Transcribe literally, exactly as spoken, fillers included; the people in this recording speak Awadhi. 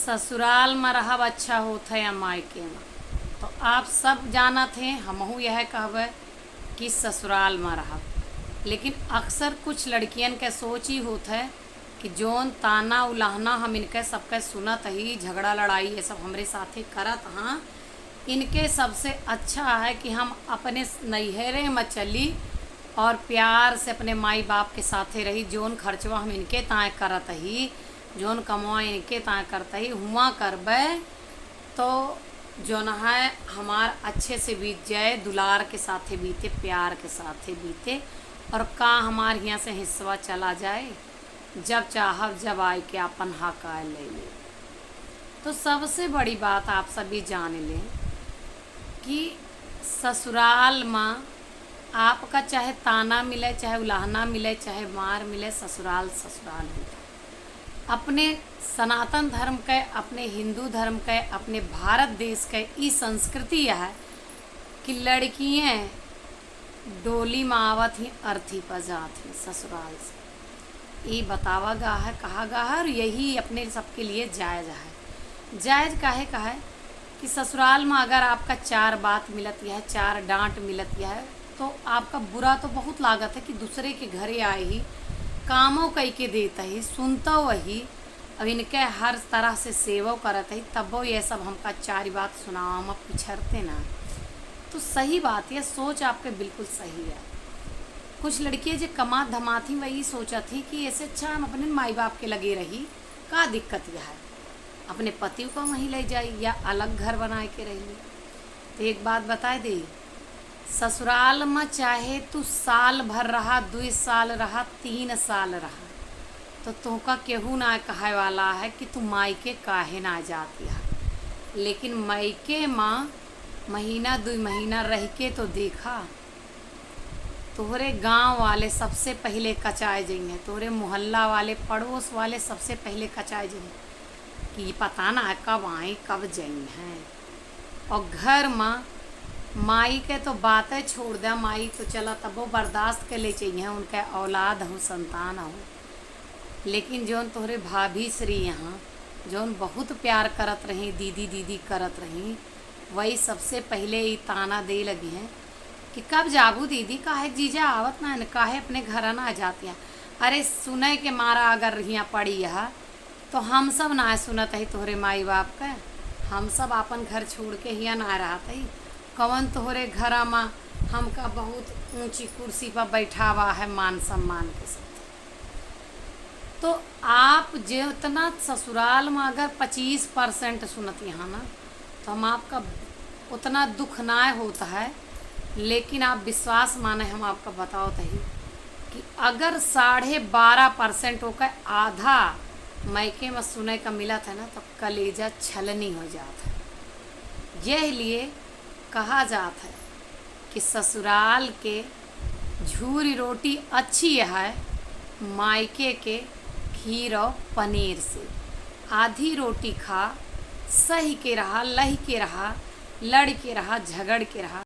ससुराल मा रहब अच्छा होत है या मायके मा? तो आप सब जानत हैं, हमहू यह कहबे कि ससुराल मा रहब। लेकिन अक्सर कुछ लड़कियन के सोच ई होत है कि जौन ताना उलाहना हम इनके सबके सुनत ही, झगड़ा लड़ाई ये सब हमरे साथे करत हाँ, इनके सबसे अच्छा है कि हम अपने नैहरे मा चली और प्यार से अपने माई बाप के साथे रही। जौन खर्चवा हम इनके ताए करत ही, जौन कमवा इनके ताए करत ही, हुआ करबे तो जौन है हमार अच्छे से बीत जाए, दुलार के साथे बीते, प्यार के साथे बीते, और का हमार हियाँ से हिस्सा चला जाए, जब चाहब जब आए के आपन हक आए ले ले। तो सबसे बड़ी बात आप सभी जान लें कि ससुराल मा आपका चाहे ताना मिले, चाहे उलाहना मिले, चाहे मार मिले, ससुराल ससुराल होता। अपने सनातन धर्म के, अपने हिंदू धर्म के, अपने भारत देश के ई संस्कृति यह है कि लड़कियाँ डोली मा आवत ही, अर्थी पर जात ही ससुराल से। ई बतावा गा है, कहा गा है, और यही अपने सबके लिए जायज है। जायज काहे का है कि ससुराल मा अगर आपका चार बात मिलत यह, चार डांट मिलत यह, तो आपका बुरा तो बहुत लागत है कि दूसरे के घरे आए ही, कामो कई के देत ही, सुनतो वही, अब इनके हर तरह से सेवो करत ही, तबो ये सब हमका चार बात सुनावा मा पिछरते ना। तो सही बात, ये सोच आपके बिल्कुल सही है। कुछ लड़कियाँ जे कमात धमात ही, वही सोचत ही कि ऐसे अच्छा हम अपने माई बाप के लगे रही, का दिक्कत यह है, अपने पति को वहीं ले जाई या अलग घर बनाए के रह ली। तो एक बात बताए दे, ससुराल मा चाहे तू साल भर रहा, दुई साल रहा, तीन साल रहा, तो तोहका केहू ना कहे वाला है कि तू मायके काहे ना जात यह। लेकिन मायके मा महीना दुई महीना रह के तो देखा, तोहरे गाँव वाले सबसे पहिले कचाए जइहें, तोहरे मोहल्ला वाले, पड़ोस वाले सबसे पहिले कचाए जइहें कि पता ना कब आई, कब जइहें। और घर मा माई के तो बातें छोड़ दे, माई तो चला तबो बर्दाश्त के ले चाहिए, उनके औलाद हो, संतान हो, लेकिन जौन तोहरे भाभी श्री यहाँ जौन बहुत प्यार करत रही, दीदी दीदी करत रही, वही सबसे पहिले ई ताना दे लगी हैं कि कब जाबू दीदी, काहे जीजा आवत ना है, काहे अपने घर ना जाती है। अरे सुने के मारा अगर हियाँ पड़ी यह, तो हम सब ना सुनत ही तोहरे माई बाप के, हम सब आपन घर छोड़ के हियाँ ना रहत ही। कवन तोहरे घरा मा हमका बहुत ऊंची कुर्सी पर बैठावा है मान सम्मान के साथ। तो आप जितना ससुराल मा अगर पच्चीस परसेंट सुनत यहाँ ना, तो हम आपका उतना दुख ना होता है, लेकिन आप विश्वास माने हम आपका बतावत ही कि अगर साढ़े बारह परसेंट होकर आधा मायके मा सुने का मिलत है ना, तो कलेजा छलनी हो जात है। यह लिए कहा जात है कि ससुराल के झूरी रोटी अच्छी है, मायके के खीर और पनीर से। आधी रोटी खा, सही के रहा, लही के रहा, लड़ के रहा, झगड़ के रहा।